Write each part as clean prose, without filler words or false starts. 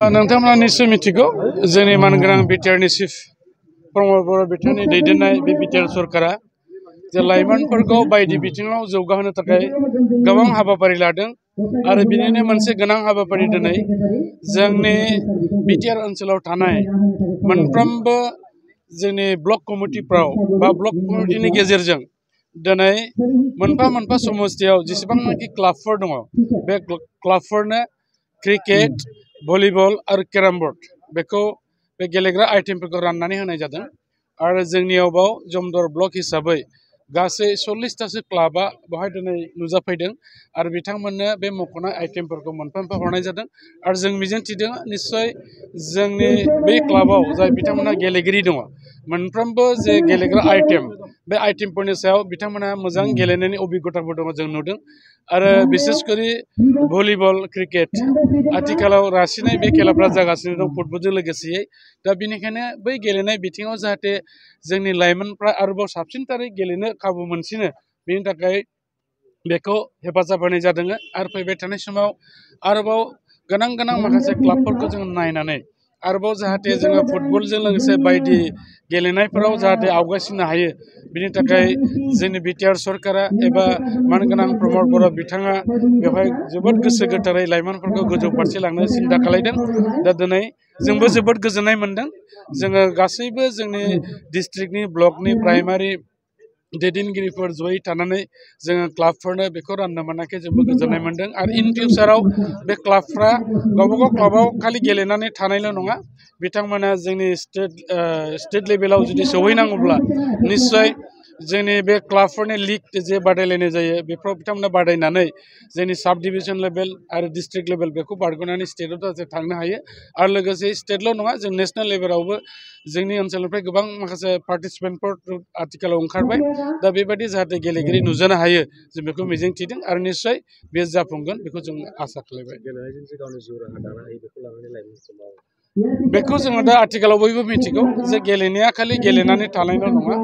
नोंथांमोना निश्चय मिथिगौ जोंनि मानगोनां बिटिआरनि चिफ प्रमद बर' बिथांनि दैदेननाय बे बिटिआर सरकारा जे लाइमोनफोरखौ बायदि बिथिङाव जौगाहोनो थाखाय गोबां हाबाफारि लादों आरो बिनिनो मोनसे गोनां हाबाफारि दिनै जोंनि बिटिआर ओनसोलाव थानाय मोनफ्रोमबो जोंनि ब्लक कमिटिफ्राव बा ब्लक कमिटिनि गेजेरजों दिनै मोनफा मोनफा समस्थियाव जेसेबांनाखि क्लाबफोर दङ बे क्लाबफोरनो क्रिकेट भलिबल और कैरम बोर्ड बेखौ बे गेलेग्रा आइटेमफोरखौ राननानै होनाय जादों आरो जोंनियाव बाव जमदर ब्लक हिसाबै गासै 40टासो क्लाबा बेवहाय दिनै नुजाफैदों आरो बिथांमोननो बे मख'नाय आइटेमफोरखौ मोनफा मोनफा हरनाय जादों आरो जों मिजिंथिदों निस्सय जोंनि बै क्लाबाव जाय बिथांमोनहा गेलेगिरि दङ मोनफ्रोमबो जे गेलेग्रा आइटेम बे आइटेमफोरनि सायाव बिथांमोनहा मोजां गेलेनायनि अभिज्ञताफोर दङ जों नुदों आरो बिसेसकरि भलिबल क्रिकेट आथिखालाव रासिनै बे खेलाफ्रा जागासिनो दं फुटबलजों लोगोसेयै दा बेनिखायनो बै गेलेनाय बिथिङाव जाहाथे जोंनि लाइमोनफ्रा आरोबाव साबसिनथारै गेलेनो खाबु मोनसिनो बेनि थाखाय बेखौ हेफाजाब होनाय जादों आरो फैबाय थानाय समाव आरोबाव गोनां गोनां माखासे क्लाबफोरखौ जों नायनानै आरोबाव जाहाथे जोङो फुटबलजों लोगोसे बायदि गेलेनायफोराव जाहाथे आवगायसिननो हायो बिनि थाखाय जोंनि बिटिआर सरकारा एबा मानगोनां प्रमद बर' बिथाङा बेवहाय जोबोद गोसो गोथारै लाइमोनफोरखौ गोजौ फारसे लांनो सिन्था खालामदों दा दिनै जोंबो जोबोद गोजोननाय मोनदों जोङो गासैबो जोंनि डिस्ट्रिक्टनि ब्लकनि प्राइमारि दैदेनगिरिफोर जयै थानानै जोङो क्लाबफोरनो बेखौ राननो मोननायखाय जोंबो गोजोननाय मोनदों आरो इन फिउचाराव बे क्लाबफ्रा गावबागाव क्लाबाव खालि गेलेनानै थानायल' नङा बिथांमोना जोंनि स्टेट लेभेलाव जुदि सौहैनांगौब्ला निस्सय जोंनि बे क्लाबफोरनि लिग जे बादायलायनाय जायो बेफोराव बिथांमोना बादायनानै जोंनि साब डिभिजन लेभेल आरो डिस्ट्रिक्ट लेभेल बेखौ बारग'नानै स्टेटआव जाहाथे थांनो हायो आरो लोगोसे स्टेटल' नङा जों नेसनेल लेभेलावबो जोंनि ओनसोलनिफ्राय गोबां माखासे पार्टिसिपेन्टफोर आथिखालाव ओंखारबाय दा बेबायदि जाहाथे गेलेगिरि नुजानो हायो जों बेखौ मिजिंथिदों आरो निस्सय बे जाफुंगोन बेखौ जों आसा खालामबाय बेखौ जोङो दा आथिखालाव बयबो मिथिगौ जे गेलेनाया खालि गेलेनानै थानायल' नङा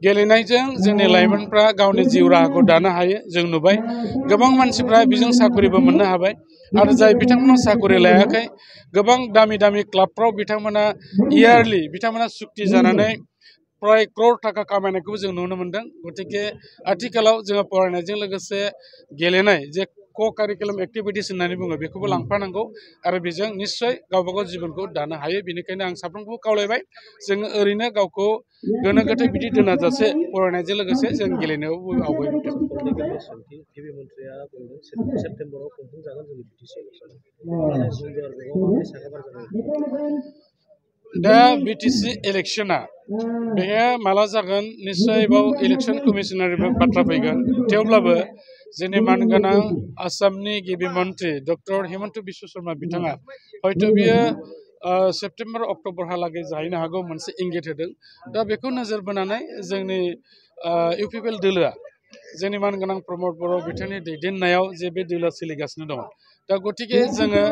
गेलेनायजों जोंनि लाइमोनफ्रा गावनि जिउ राहाखौ दानो हायो जों नुबाय गोबां मानसिफ्रा बेजों साख्रिबो मोननो हाबाय आरो जाय बिथांमोना साख्रि लायाखै गोबां दामि दामि क्लाबफ्राव बिथांमोना इयारलि बिथांमोना सुक्ति जानानै प्राय क्रर थाखा खामायनायखौबो जों नुनो मोन्दों गतिके आथिखालाव जोङो फरायनायजों लोगोसे गेलेनाय जे क' कारिकुलाम एक्टिभिटिस होननानै बुङो बेखौबो लांफानांगौ आरो बेजों निस्सय गावबागाव जिबनखौ दानो हायो बेनिखायनो आं साफ्रोमखौबो खावलायबाय जोङो ओरैनो गावखौ गोनो गोथो बिदि दोनाजासे फरायनायजों लोगोसे जों गेलेनायावबो दा बिटिसि इलेक्शना बेयो माला जागोन निस्सय बाव इलेक्शन कमिशनारनिबो बाथ्रा फैगोन थेवब्लाबो जोंनि मानगोनां आसामनि गिबि मन्त्रि डक्टर हिमन्त बिश्व शर्मा बिथाङा हयथ' बियो सेप्तेम्बर अक्ट'बरहालागै जाहैनो हागौ मोनसे इंगित होदों दा बेखौ नोजोर बोनानै जोंनि इउपिपिएल दोलोआ जोंनि मानगोनां प्रमद बर' बिथांनि दैदेननायाव जे बे दोलोआ सोलिगासिनो दङ दा गतिके जोङो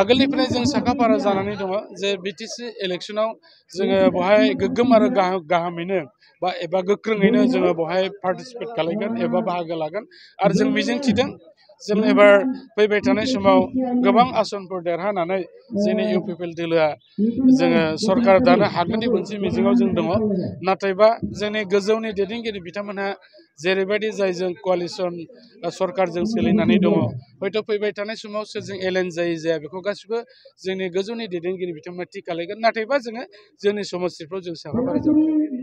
आगोलनिफ्राय जों साखाफारा जानानै दङ जे बिटिसि इलेक्शनाव जोङो बेवहाय गोग्गोम आरो गाहामैनो बा एबा गोख्रोङैनो जोङो बेवहाय पार्टिसिपेट खालामगोन एबा बाहागो लागोन आरो जों मिजिंथिदों जों एबार फैबाय थानाय समाव गोबां आसनफोर देरहानानै जोंनि इउपिपिएल दोलोआ जोङो सरकार दानो हागोननि मोनसे मिजिङाव जों दङ नाथायबा जोंनि गोजौनि दैदेनगिरि बिथांमोनहा जेरैबायदि जायजों क'लिसन सरकारजों सोलिनानै दङ हयथ' फैबाय थानाय समाव सोरजों एलायन्स जायो जाया बेखौ गासिबो जोंनि गोजौनि दैदेनगिरि बिथांमोना थि खालामगोन नाथायबा जोङो जोंनि समस्थिफ्राव जों साखाफारा जागोन